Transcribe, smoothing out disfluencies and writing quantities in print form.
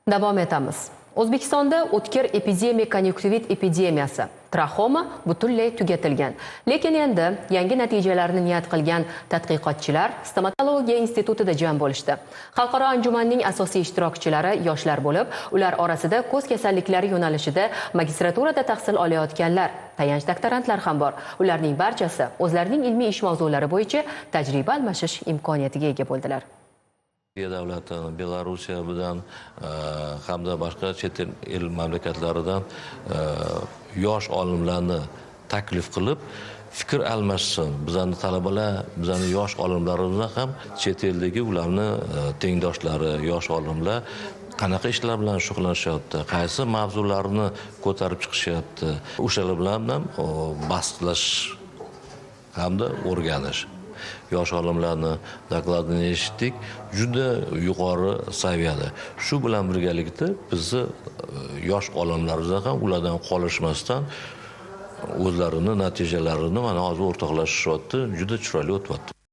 Davom etamiz. O'zbekistonda o'tkir epidemik kon'yunktivit epidemiyasi, traxoma butunlay tugatilgan. Lekin endi yangi natijalarni niyat qilgan tadqiqotchilar stomatologiya institutida jam bo'lishdi. Xalqaro anjumanning asosiy ishtirokchilari yoshlar bo'lib, ular orasida ko'z kasalliklari yo'nalishida magistraturada tahsil olayotganlar, tayanch doktorantlar ham bor. Ularning barchasi o'zlarining ilmiy ish mavzulari bo'yicha tajriba almashish imkoniyatiga ega bo'ldilar. Davlati, Belorussiya bilan hamda boshqa chet el mamlakatlaridan yosh olimlarni taklif qilib fikr almashsin. Bizani talabalar, bizani yosh olimlarimiz ham chet eldagi ularni tengdoshlari, yosh olimlar qanaqa ishlar bilan shug'ullanishyapti, qaysi mavzularni ko'tarib chiqishyapti, o'shalar bilan ham bahslash hamda o'rganish. Yosh olimlarni dokladini eshitdik, juda yuqori saviyada. Shu bilan birgalikda bizni yosh olimlarimiz ham ulardan qolishmasdan o'zlarini natijalarini mana hozir o'rtoqlashishyapti, juda chiroyli o'tyapti.